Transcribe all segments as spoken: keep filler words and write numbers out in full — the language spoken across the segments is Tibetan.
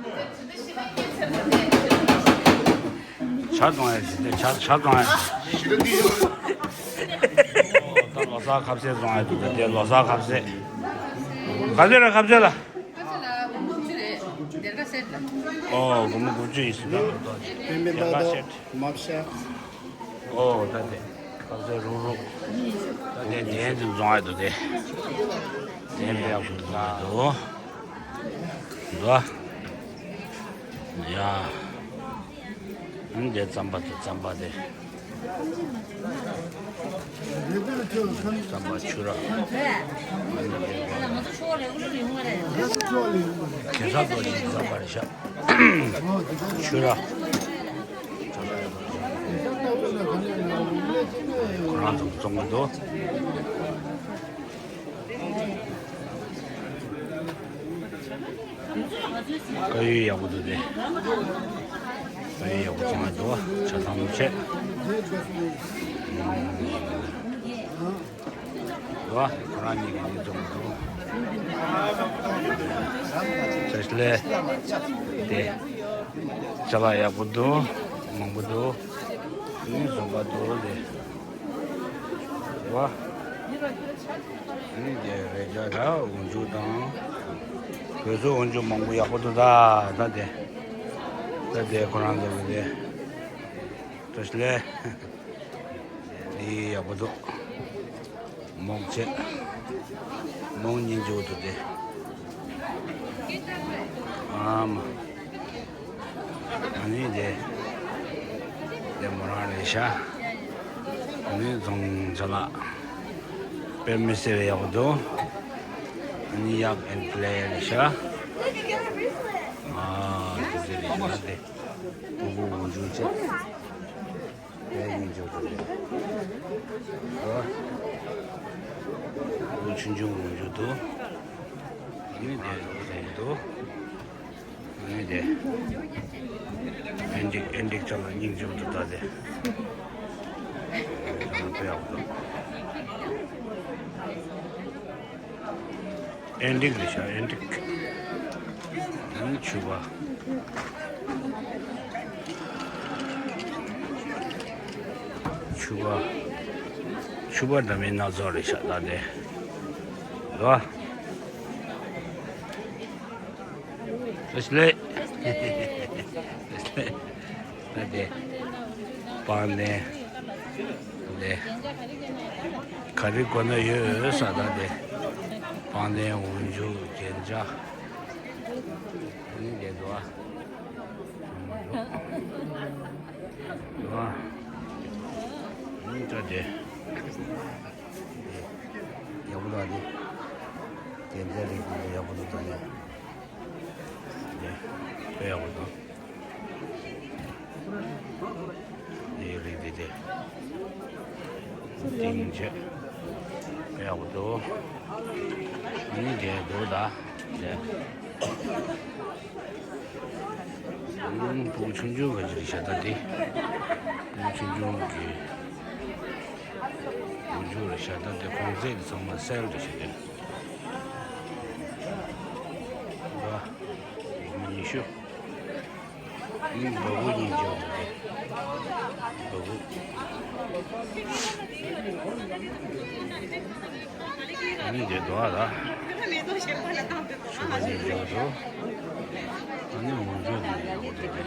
ཇ་བཙོང་ཡ་ཞིག་དེ་ཇ་ཇ་བཙོང་ཡ་ཞིག་ད་ལོ་གསར་ཁ་ཟས་བཙོང་ཡ་འདུག་ད་དེ་ལོ་གསར་ཁ་ཟས། ག་ཚོད་རེད་ཁ་ཟས་ལ། ཁ་ཟས་ལ་སྒོར་མོ་དགུ་བཅུ་རེད། སྡེར་ཁ་སེར་ལ། ཨོ་སྒོར་མོ་དགུ་བཅུ་ཡིན་ཟེར་ད་འདུག་ད་སྡེར་ཁ་སེར། མ་བཤད། ཨོ་ད་དེ་ཁ་ཟས་རུག་རུག་ད་དེ་གདན་དུ་བཙོང་ཡ་འདུག་དེ། གདན་པའི་ཡག་པོ་བཙོང་ཡ་འདུག་འདུག་ཡ། ཨ་ནི་དེ་རྩམ་པ་དེ་རྩམ་པ་དེ། རྩམ་པ་ཆུ་ར། གེ་སར་རྡོ་རྗེའི་རྩམ་པ་རེད་ཤག་ཆུ་ར། ཁོ་རང་ཚོ་བཙོང་གི་འདུག་དཀར་ཡོལ་ཡག་པོ་འདུག་དེ། དཀར་ཡོལ་ཡག་པོ་བཙོང་ཡ་འདུག་ཇ་ཐམ་ཆད། འདུག་ཁོ་རང་གཉིས་ཀྱིས་འདི་བཙོང་གི་འདུག་ཇ་ལས་དེ། ཅ་ལག་ཡག་པོ་འདུག་མང་པོ་འདུག་ནི་བཟོ་པ་འདུག་དེ། འདུག་ཨ་ནི་དེ་རེ་ཅག་ད་འོག་འཇུག་དང་། བོད་བཟོ་འོག་འཇུག་མང་པོ་ཡག་པོ་འདུག་ད་ད་དེ། ད་དེ་ཁོ་རང་ཚོ་གི་དེ། བཀྲ་ཤིས་བདེ་ལེགས། འདི་ཡག་པོ་འདུག་མོག་བྱས། མོག་སྙིང་རྗེ་པོ་འདུག་དེ། ཨ་མ། ཨ་ནི་དེ། དེ་མོ་རང་རེད་ཤག་ཨ་ནི་རྫོང་ཅ་ལག་དཔེ་མི་སྲིད་པའི་ཡག་པོ་འདུག་ཨ་ནི་གཡག་ཨེན་ཀླེ་རེད་ཤག་ཨ་དེ་ཚོ་རེད་ཤག་དེ། ཕྲུ་གུ་འོག་འཇུག་བྱས། དཔེ་སྙིང་རྗེ་པོ་འདུག་ཨ། ཕྲུ་གུ་ཆུང་ཆུང་འོག་འཇུག་འདུག་ཨ་ནི་དེ་འདུག་ཨ་ནི་དེ། ཨེན་ཌིག་ཨེན་ཌིག་ཅ་ལག་སྙིང་རྗེ་པོ་འདུག་ད་དེ། དཔེ་ཡག་པོ་འདུག་ཨེན་ཌིག་རེད་ཤག་ཨེན་ཌིག་ཨ་ནི་ཕྱུ་པ། ཕྱུ་པ། ཕྱུ་པ་འདྲ་མིན་སྣ་ཚོགས་རེད་ཤག་ད་དེ། འདུག་ཨ། བཀྲ་ཤིས་བདེ་ལེགས། ད་དེ། པང་གདན། དེ། ག་རེ་དགོས་ན་ཡོད་ས་ད་དེ། པང་གདན་འོག་འཇུག་རྒྱན་ཆ། ནི་དེ་འདུག་ཨ། འདུག་ཨ། ནི་ད་དེ། ཡག་པོ་འདུག་ཨ་དེ། རྒྱན་ཆ་རིགས་དེ་ཡག་པོ་འདུག་ད་ཡ། དེ། དཔེ་ཡག་པོ་འདུག་དེ་རིགས་དེ་དེ། ཏིང་ཆེ། དཔེ་ཡག་པོ་འདུག་ཨ་ནི་དེ་འདུག་ད། དེ། ཨུམ། ཕྲུ་གུ་ཆུང་ཆུང་གི་རེད་ཤག་ད་དེ། ཕྲུ་གུ་ཆུང་ཆུང་གི། འོག་འཇུག་རེད་ཤག་ད་དེ་གོང་ཚད་ཀྱི་ཚང་མ་སེལ་རེད་ཤག་དེ། འདུག་ཨ། སྒོར་མོ་ཉི་ཤུ། ཨུམ། སྦ་ཁུག་གཉིས་འཇོག་དགོས་ཏེ། སྦ་ཁུག་ཨ་ནི་དེ་འདུག་ཨ་ད། ཕྱུ་པ་གཉིས་འཇོག་དགོས། ཨ་ནི་འོག་འཇུག་དེ་འཇོག་དགོས་ཏེ།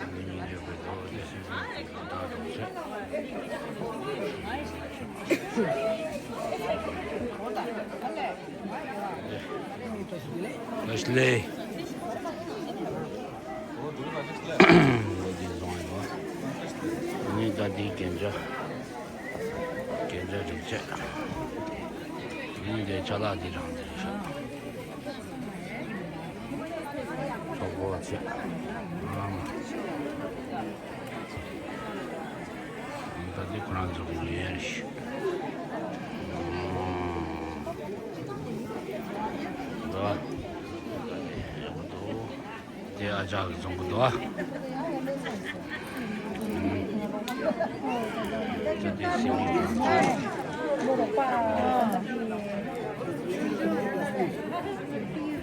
ཨ་ནི་གཉིས་འཇོག་དགོས་འདུག་ཨ་དེ་སུས་ཀྱང་ད་འགྲོ་ཆེ། ལེ་ཤ་ལེ། འོ་དེ་བཟུང་ཡོད། ནི་ད་དེའི་རྒྱན་ཆ། རྒྱན་ཆ་རིགས་བཅས། ནི་དེ་ཅ་ལག་འདི་རང་འདི་རེད་ཤག་ཚོགས་པ་བཅས། ཨང་། ད་འདི་ཁོ་རང་ཚོ་གི་ཉོ་ཡ་རེད་ཤག་འདུག་ཨ། ཡག་པོ་འདུག་དེ་ཨ་ཅག་གིས་བཙོང་གི་འདུག་ཨ། ད་དེ་སེམས་ཀྱི་བཙོང་གི་འདུག་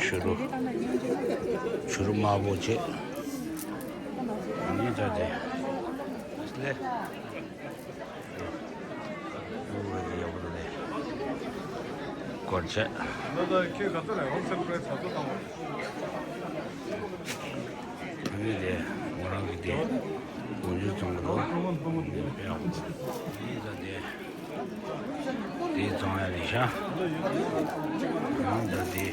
བྱུ་རུ། བྱུ་རུ་དམར་པོ་བྱས། ཨ་ནི་ད་དེ། ལེ། ཨུ་ཝེ་གི་ཡག་པོ་འདུག་ལེ། སྐོར་བྱས། ཨ་ནི་དེ་ང་རང་གི་དེ་དགོང་ཞུ་བཙོང་གི་འདུག་ཨ་ནི་ད་དེ། དེ་བཙོང་ཡ་རེད་ཤག་ཨ་ནི་ད་དེ།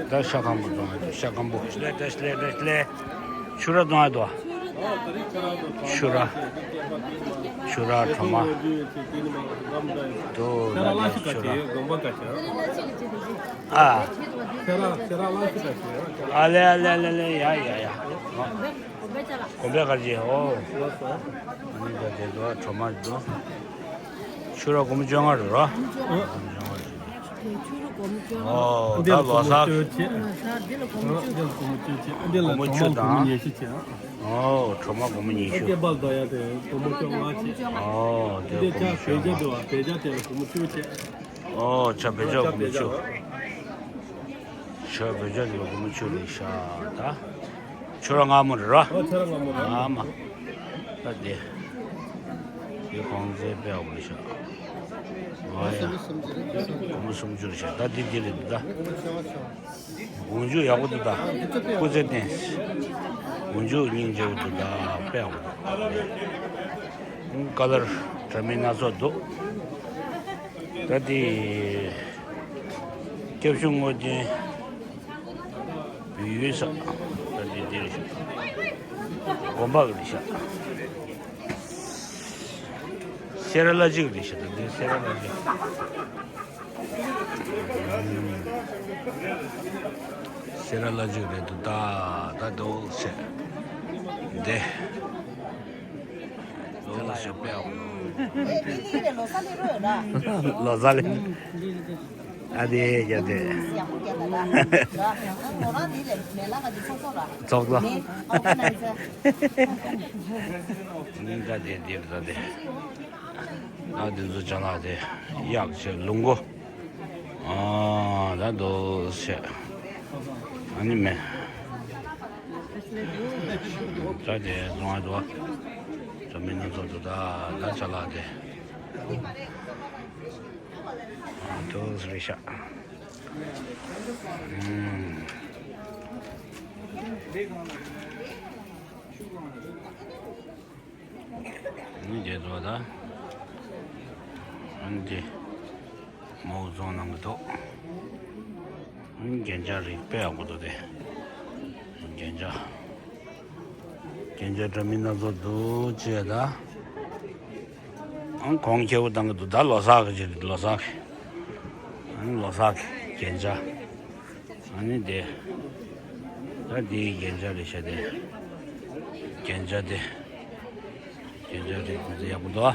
ད་ཤ་སྐམ་པོ་བཙོང་ཡ་འདུག་ཤ་སྐམ་པོ། ཤ་ལེ་ད་ཤ་ལེ་ད་ཤ་ལེ། ཕྱུ་ར་བཙོང་ཡ་འདུག་ཕྱུ་ར། ཕྱུ་ར་གྲོ་མ། དུ་ད་ཕྱུ་ར། ཨ། ཨ་ལེ་ཨ་ལེ་ཨ་ལེ་ཨ་ལེ། ཡ་ཡ་ཡ། གོམ་པའི་དཀར་རྗེ། ཨོ། ཨ་ནི་ད་དེ་ཚོ་གྲོ་མ་འདུག་ཕྱུ་ར་སྒོར་མོ་བཅོ་ལྔ་རེད་རོ། སྒོར་མོ་བཅོ་ལྔ་རེད། ཨོ་ད་ལོ་གསར། སྒོར་མོ་བཅུ་དང་། ཨོ་གྲོ་མ་སྒོར་མོ་ཉི་ཤུ་བྱས། ཨོ་གྲོ་མ་སྒོར་མོ་ཉི་ཤུ། ཨོ་དེ་སྒོར་མོ་བཅོ་ལྔ། ཨོ་ཆ་བེ་ཅོ་སྒོར་མོ་བཅུ། ཆ་བེ་ཅོ་དེ་སྒོར་མོ་བཅུ་རེད་ཤག་ད། ཕྱུ་ར་མངར་མོ་རེད་རོ། ཨོ་ཕྱུ་ར་མངར་མོ་རེད། ཨ་མ། ད་དེ། དེ་གོང་ཚད་དཔེ་ཡག་པོ་རེད་ཤག་ཨ་ཡ། སྒོར་མོ་སུམ་ཅུ་རེད་ཤག་ད་དེ་དེ་རེད་འདུག་ད། སྒོར་མོ་བཅུ་ཡག་པོ་འདུག་ད། སྐུ་ཚེ་བརྟན། སྒོར་མོ་བཅུ་སྙིང་རྗེ་པོ་འདུག་ད། དཔེ་ཡག་པོ་འདུག་ཀ་ལར་འདྲ་མིན་སྣ་ཚོགས་འདུག་ད་དེ། སྐྱབས་ཆུ་སྔོ་ལྡན་བོད་ཡུལ་ས། ད་འདི་འདི་རེད་ཤག་དགོན་པ་གི་རེད་ཤག་སེ་ར་བླ་སྤྱི་གི་རེད་ཤག་ད་འདི་སེ་ར་བླ་སྤྱི། སེ་ར་བླ་སྤྱི་གི་རེད་འདུག་ད། ད་འདུག་ཟེར། འདི། ལོ་ལ་ཞོགས་པའོ། ལོ་གསར་ལེ། ཨ་དེ་རྒྱབ་དེ། ཚོགས་གཙོ། ནི་ད་དེ་དེ་ད་དེ། ཨ་དེ་ཚོ་ཅ་ལག་དེ། གཡག་ཆེ་ལུག་མགོ། ཨ་ད་དོ་ཆེ། ཨ་ནི་མེ། ད་དེ་བཟུང་ཨ་དོ། ད་མི་སྣ་ཚོགས་དུ་ད་ད་ཅ་ལག་དེ། ཨ་དོ་རེད་ཤག་ཨུམ། ཨ་ནི་དེ་ཚོ་ད། ཨ་ནི་དེ། མོ་བཙོང་གནང་གི་འདུག་ཨ་ནི་རྒྱན་ཆ་རིགས་དཔེ་ཡག་པོ་འདུག་སྟེ། རྒྱན་ཆ། རྒྱན་ཆ་འདྲ་མིན་སྣ་ཚོགས་འདུག་ཅེས་ད། ཨང་གོང་ཁེ་པོ་བཏང་གི་འདུག་ད་ལོ་གསར་གི་ཅིག་ལོ་གསར་གི་ཨང་ལོ་གསར་གི་རྒྱན་ཆ། ཨ་ནི་དེ། ད་དེའི་རྒྱན་ཆ་རེད་ཤག་དེ། རྒྱན་ཆ་དེ། རྒྱན་ཆ་རེད་དེ་ཡག་པོ་འདུག་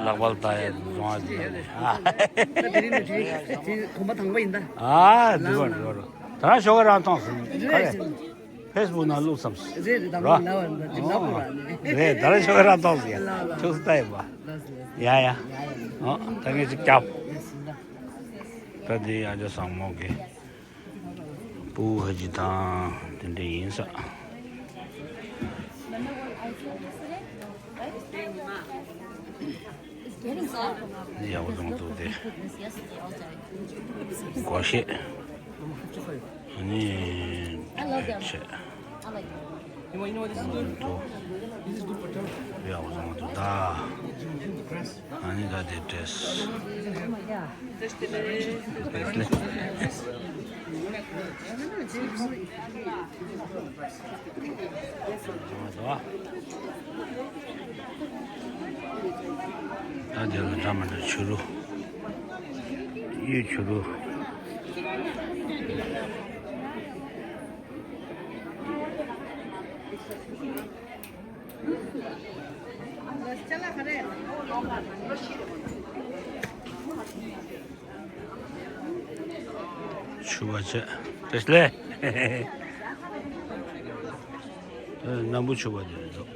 ལག་པ་ལ་ལྟ་ཡ་བཟུང་བ་དེ་ཡག་རེད། ད་དེ་རིང་ནས་དེ་དེ་གོམ་པ་དང་པོ་ཡིན་ད། ཨ་འགྲིག་པ་འགྲིག་པ་འགྲིག་ད་རང་ཞོགས་ཀ་རང་མཐོང་སོང་། ག་རེ། ཕེ་སི་བུག་ནང་བླུགས་བསམ་སོང་། རེད་རེད། ད་རང་ལབ་པ་རེད། འགྲིག་ལབ་པ་རེད། རེད། ད་རང་ཞོགས་ཀ་རང་མཐོང་སོང་། ཡ་ལགས་ལགས། ཐུགས་སུ་ལྟ་ཡིན་པ། ལགས་སོ་ལགས་སོ། ཡ་ཡ། ཨོ་ད་ངས་ཅིག་རྒྱབ། ད་དེ་ཨ་ཅག་བཟང་མོ་གི། སྤུ་གུ་ཧ་ཅི་དང་དེ་འདྲ་ཡིན་ས། ཡག་པོ་བཟང་འདུག་སྟེ། སྒོར་གཞས། ཨ་ནི། བྱས། འདུག་ཡག་པོ་བཟང་འདུག་ད། ཨ་ནི། ད་དེ་འདྲས། ད་དེ་ལ་འདྲ་མི་འདྲ་བྱུ་རུ། གཡུ་བྱུ་རུ། ཕྱུ་པ་བྱས། བཀྲ་ཤིས་བདེ་ལེགས། སྣམ་བུ་ཕྱུ་པ་དེ་རེད་འདུག།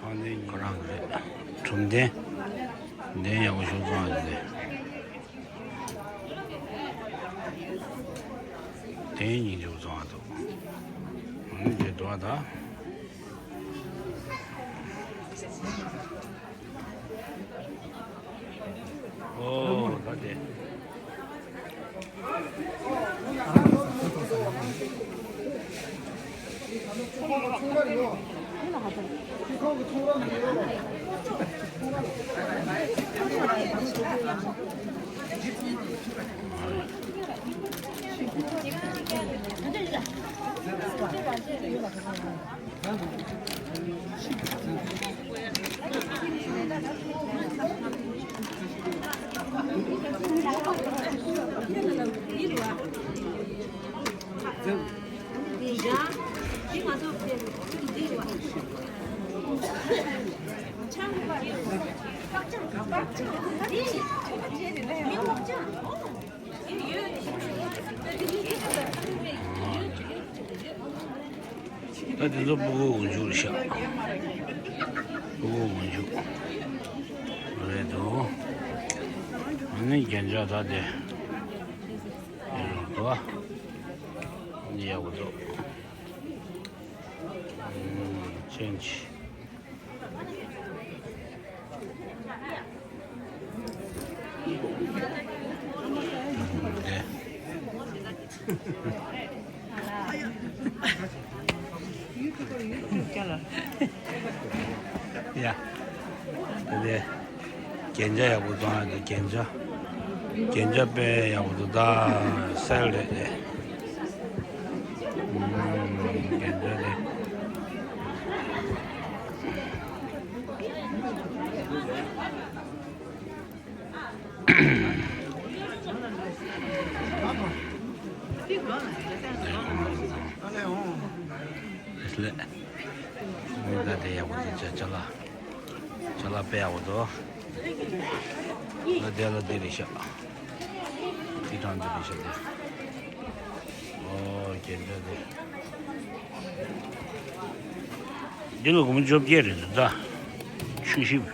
ཨ། ཁོ་རང་གི་རེད། གྲུབ་དོན། གྲུབ་དོན་ཡག་པོ་ཞིག་བཙོང་ཡོད་རེད། དེ་སྙིང་རྗེ་པོ་བཙོང་ཡག་འདུག། འོན་ཏེ་འགྲོ་བ་དང་། ཨོ་ད་དེ། ད་དེ་ཚོ་ཕྲུ་གུ་འོག་འཇུག་རེད་ཤག། ཕྲུ་གུ་འོག་འཇུག་རེད་འདུག། ཨ་ནི་རྒྱན་ཆ་ད་དེ། འདི་རུ་འདུག་ཨ། འདི་ཡག་པོ་འདུག། ཨུམ། ཅན་ཅི། ཡ། དེ་རྒྱན་ཆ་ཡག་པོ་བཙོང་ཡག་འདུག། རྒྱན་ཆ། རྒྱན་ཆ་དཔེ་ཡག་པོ་འདུག། ད་གསལ་རེད་དེ། ཨུམ། རྒྱན་ཆ་དེ། ལེགས་ལེགས། མི་ད་དེ་ཡག་པོ་འདུག། ཅ་ཅ་ལག། ཅ་ལག་དཔེ་ཡག་པོ་འདུག། ང་དེ་ལ་འདི་རེད་ཤག། འདི་དང་འདི་རེད་ཤག་དེ། ཨོ་རྒྱན་ཆ་དེ། འདི་ལ་སྒོར་མོ་བཅོ་བརྒྱད་རེད་འདུག་ད། ཆུ་ཞིབ།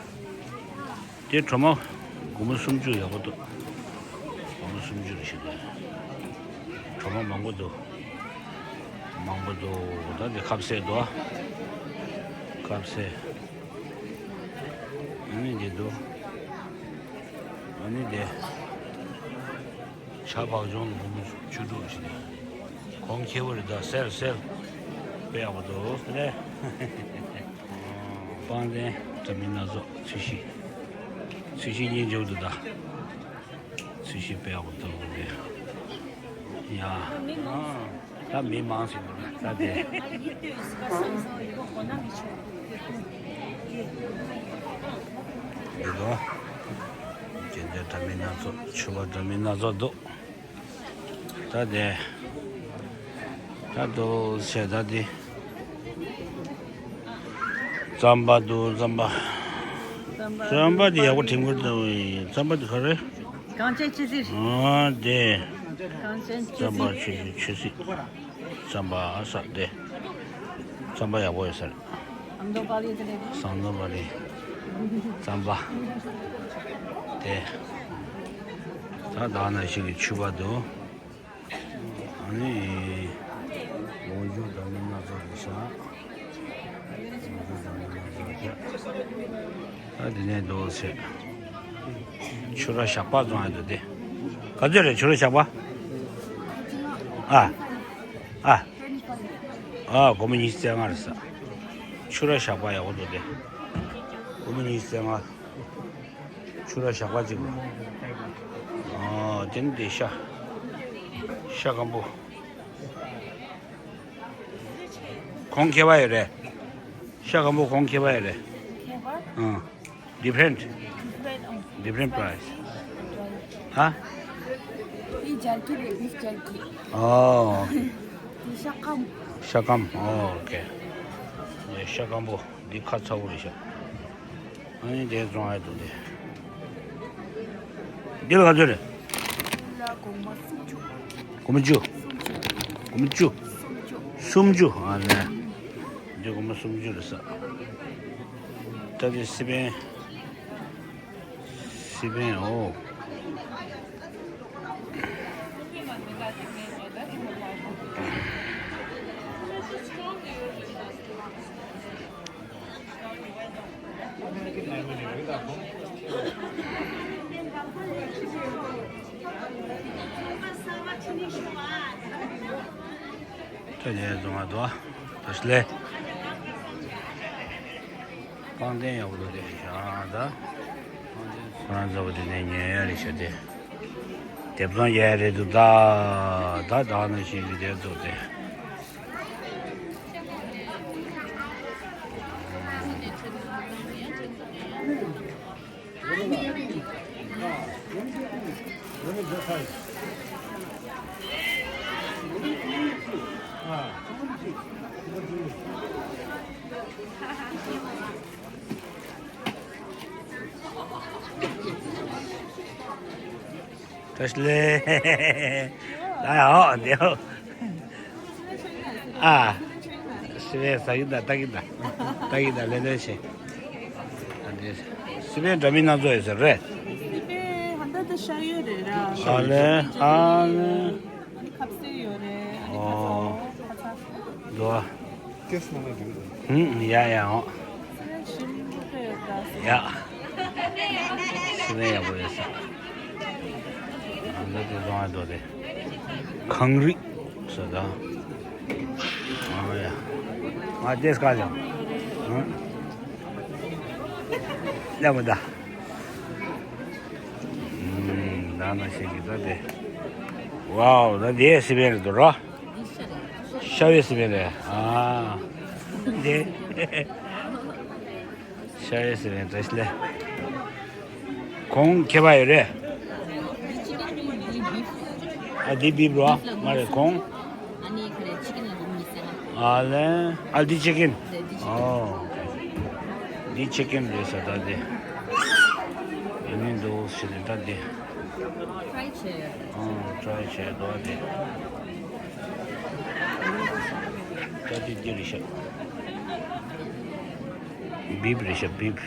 དེ་གྲོ་མ་སྒོར་མོ་སུམ་ཅུ། ཡག་པོ་འདུག། སྒོར་མོ་སུམ་ཅུ་རེ་ཞིག་རེད། གྲོ་མ་མང་པོ་འདུག། མང་པོ་འདུག། ད་འདི་ཁ་ཟས་འདུག། ཁ་ཟས། ཨ་ནི་འདི་འདུག། ཨ་ནི་འདི། ཇ་བག་སྦྱོང་ལ་སྒོར་མོ་བཅུ་དྲུག་ཞིག་རེད། གོང་ཁེ་པོ་རེད་ད། གསལ་གསལ། དཔེ་ཡག་པོ་འདུག་ལེ། པང་གདན། འདྲ་མིན་སྣ་ཚོགས། ཚོས་གཞི། ཚོས་གཞི་སྙིང་རྗེ་པོ་འདུག་ད། ཚོས་གཞི་དཔེ་ཡག་པོ་འདུག་ལེ། ཡ། ཨ། ད་མི་མང་ཞིག་འདུག་ད་དེ། འདི་གོ། རྒྱན་ཆ་འདྲ་མིན་སྣ་ཚོགས། ཕྱུ་པ་འདྲ་མིན་སྣ་ཚོགས་འདུག། ད་དེ། ད་དུ་ཟེར་ད་དེ། རྩམ་པ་འདུག། རྩམ་པ། རྩམ་པ་དེ་ཡག་པོ་དྲན་གི་འདུག། རྩམ་པ་དེ་ག་རེ། གངས་ཅན་ཆུ་སྲིན། ཨ་དེ། གངས་ཅན་ཆུ་སྲིན། རྩམ་པ་ཆུ་སྲིན། ཆུ་སྲིན། རྩམ་པ་ཟེར་དེ། རྩམ་པ་ཡག་པོ་ཡོད་ས་རེད། ཟམ་གདོང་པ་ལི་དེ་ནས། ཟམ་གདོང་པ་ལི། རྩམ་པ། དེ། ད་ད་ནང་བཞིན་གྱི་ཕྱུ་པ་འདུག། ཨ་ནི། ལོ་རྒྱུས་འདྲ་མིན་སྣ་ཚོགས་རེད་ཤག། ལོ་རྒྱུས་འདྲ་མིན་ ཨ་དེ་ནས་འདུག་ཟེར། ཆུ་ར་ཞགས་པ་བཙོང་ཡ་འདུག་སྟེ། ག་ཚོད་རེད་ཆུ་ར་ཞགས་པ། ཨ། ཨ། ཨ་སྒོར་མོ་ཉི་ཤུ་རྩ་ལྔ་རེད་ས། ཆུ་ར་ཞགས་པ་ཡག་པོ་འདུག་སྟེ། སྒོར་མོ་ཉི་ཤུ་རྩ་ལྔ། ཆུ་ར་ཞགས་པ་གཅིག་ལ། ཨ་དེ་ནི་དེ་ཤ། ཤ་སྐམ་པོ། གོང་ཁེ་བ་ཡོད་རེད། ཤ་སྐམ་པོ་གོང་ཁེ་བ་ཡོད་རེད། ཁེ་བ། ཨང་། Different. Different, ཨང་། Different price. ཧ། དེ་ཇར་ཀི་རེད། བིབ་ཇར་ཀི། ཨོ། དེ་ཤ་སྐམ། ཤ་སྐམ། ཨོ་ཨོ་ཁེ། ཤ་སྐམ་པོ་འདི་ཁ་ཚ་པོ་རེད་ཤག་ཨ་ནི་དེ་བཙོང་ཡ་འདུག་དེ། འདི་ལ་ག་ཚོད་རེད། འདི་ལ་སྒོར་མོ་སུམ་ཅུ། སྒོར་མོ་བཅུ། སུམ་ཅུ། སྒོར་མོ་བཅུ། སུམ་ཅུ། སུམ་ཅུ། ཨ་ནི། འདི་སྒོར་མོ་སུམ་ཅུ་རེད་ས། ད་དེ་སི་པན། སི་པན་འོ། ཁྱོད་ཉལ་འཛོམས་མ་འདུག་ཨ། ད་ཤི་ལེ། པང་གདན་ཡག་པོ་འདུག་དེ་ཤ་ད། ཁོ་རང་ཚོ་བ་དེ་ནས་ཉལ་ཡ་རེད་ཤག་དེ། དེབ་ཚང་རྒྱག་ཡ་རེད་འདུག་ད། ད་ད་ནང་བཞིན་གྱི་དེ་འདུག་དེ། བཀྲ་ཤིས་བདེ་ལེགས། ལ་ཡ་ཧོ་དེ་ཧོ། ཨ། སི་པན་ཟ་གི་ད་ལྟ་གི་ད། ལྟ་གི་ད་ལེ་ལེ་ཆེ། ཨ་འདི། སི་པན་འདྲ་མིན་སྣ་ཚོགས་ཡོད་ས་རེད། སི་པན་ཧན་ད་ད་ཤ་ཡོད་རེད་ར། ཨ་ལེ། ཨ་ལེ། ཨ་ནི་ཁ་ཟས་ཡོད་རེད། ཨ་ནི་ཁ་ཚ་ཨོ། ཁ་ཚ། འདུག་ཨ། ཀེས་མ་ན་འགྲིག་རེད། ཧུམ། ཡ་ཡ་ཨོ། སི་པན་ཞིམ་པོ་ཡོད་ད། ཡ། སི་པན་ཡག་པོ་ཡོད་ས། ང་ཚོ་དེ་བཟོ་ཨ་འདུག་དེ། གངས་རི་ཟེར་ད། ཨ་ཡ། ང་ཏེས་ཀ་ལ། ཧུམ། ལ་མོ་ད། ཧུམ། ད་ན་ཤེས་ཀྱི་ད་དེ། ཝའོ། ད་དེ་སི་པན་རེད་འདུག་ར། ཤ་བའི་སི་པན་རེད། ཨ། དེ། ཤ་བའི་སི་པན་བཀྲ་ཤིས་བདེ་ལེགས། གོང་ཁེ་བ་ཡོད་རེད། ཨ་འདི་བིབ་རོ། མ་རེད་གོང་། ཨ་ལེ། ཨ་འདི་ཅི་ཀིན། ཨོ། འདི་ཅི་ཀིན་རེད་ས་ད་འདི། ཡིན་མིན་འདུག་ཞེས་ད་འདི། ཨོ་ཀྲའི་བྱས་འདུག་འདི། ད་འདི་འདི་རེད་ཤག་བིབ་རེད་ཤག་བིབ།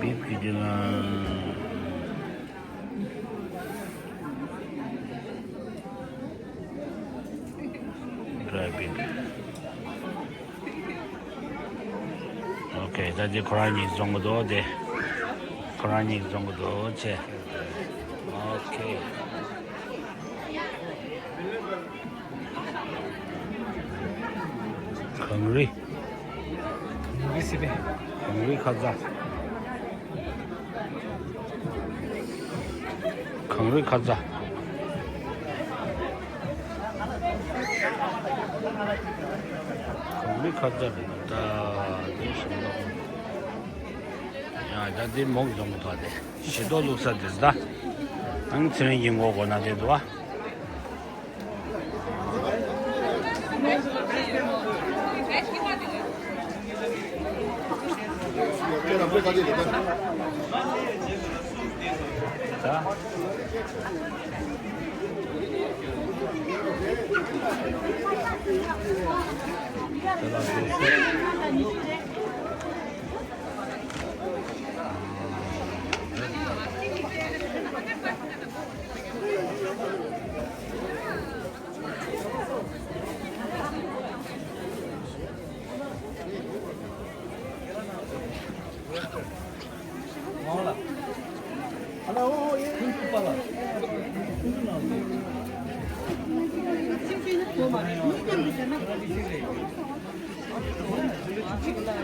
བིབ་ཀྱི་འདི་ལ། འདྲ་བིབ། ཨོ་ཁེ། ད་དེ་ཁོ་རང་གཉིས་བཙོང་གི་འདུག་དེ། ཁོ་རང་གཉིས་བཙོང་གི་འདུག་ཅེ། ཨོ་ཁེ། གངས་རི། གངས་རི་སི་པན། གངས་རི་ཁ་ཚ། གངས་རི་ཁ་ཚ། གངས་རི་ཁ་ཚ་རེད་ད། དེ་བཞིན་པ། ཡ་ད་དེ་མོག་འཛོམས་ཐོག་དེ་ཞེ་ཏོག་བླུགས་ས་དེ་ད། ཨང་ཚེ་རིང་གི་མགོ་སྒོ་ན་དེ་འདུག་ཨ།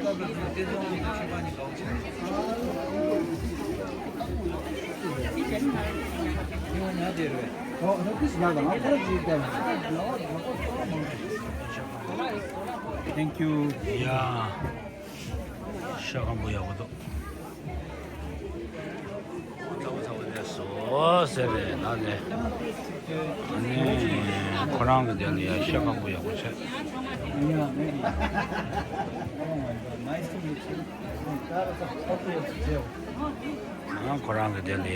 Thank you. ཡ། ཤ་སྐམ་པོ་ཡག་པོ་འདུག་ཚ་བོ་ཚ་བོ་ནས་སོ་ཟེར་རེད་ད་ནས། ཨ་ནི་ཁོ་རང་གི་དེ་ལ་ཡ་ཤ་སྐམ་པོ་ཡག་པོ་བྱས། ང་ཁོ་རང་གི་དེ་ལ་ཡ།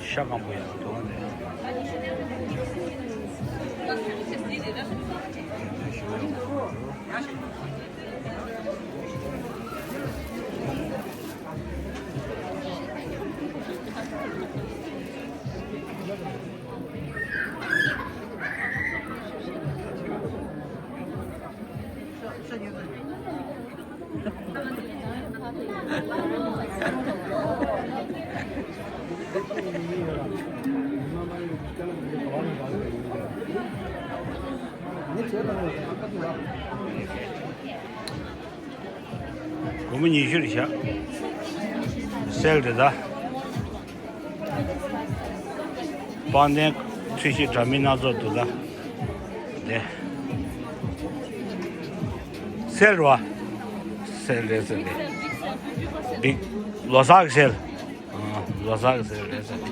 ཤ་སྐམ་པོ་ཡག་པོ་འདུག་ནས། སྒོར་མོ་ཉི་ཤུ་རེད་ཤག་སེལ་རེད་ད། དཔལ་ལྡན་ཚོས་གཞི་འདྲ་མིན་སྣ་ཚོགས་འདུག་ད། དེ། སེལ་རེད་བ། སེལ་རེད་ཟེར་ཏེ། འདི། ལོ་གསར་གྱི་སེལ། ཨ། ལོ་གསར་གྱི་སེལ་རེད་ཟེར་ཏེ།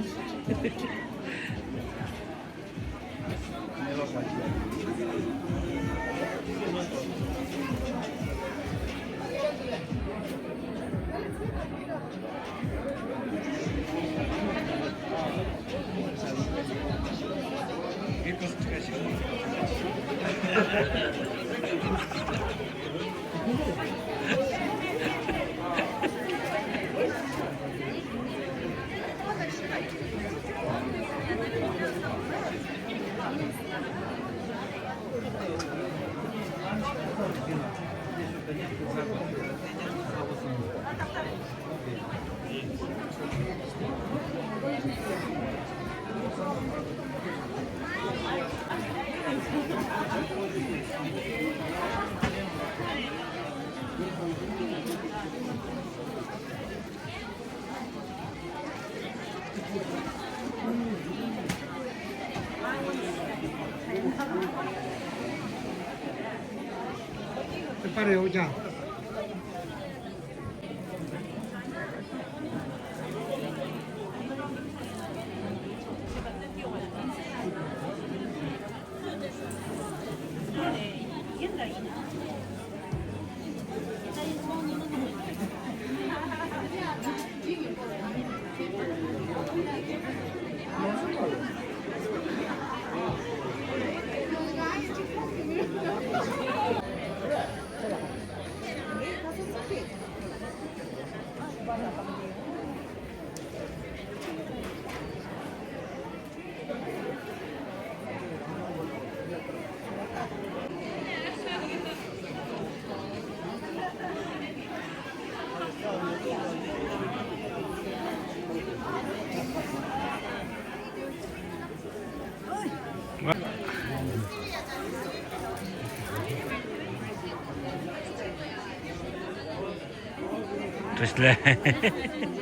བཀྲ་ཤིས་བདེ་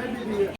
ལེགས།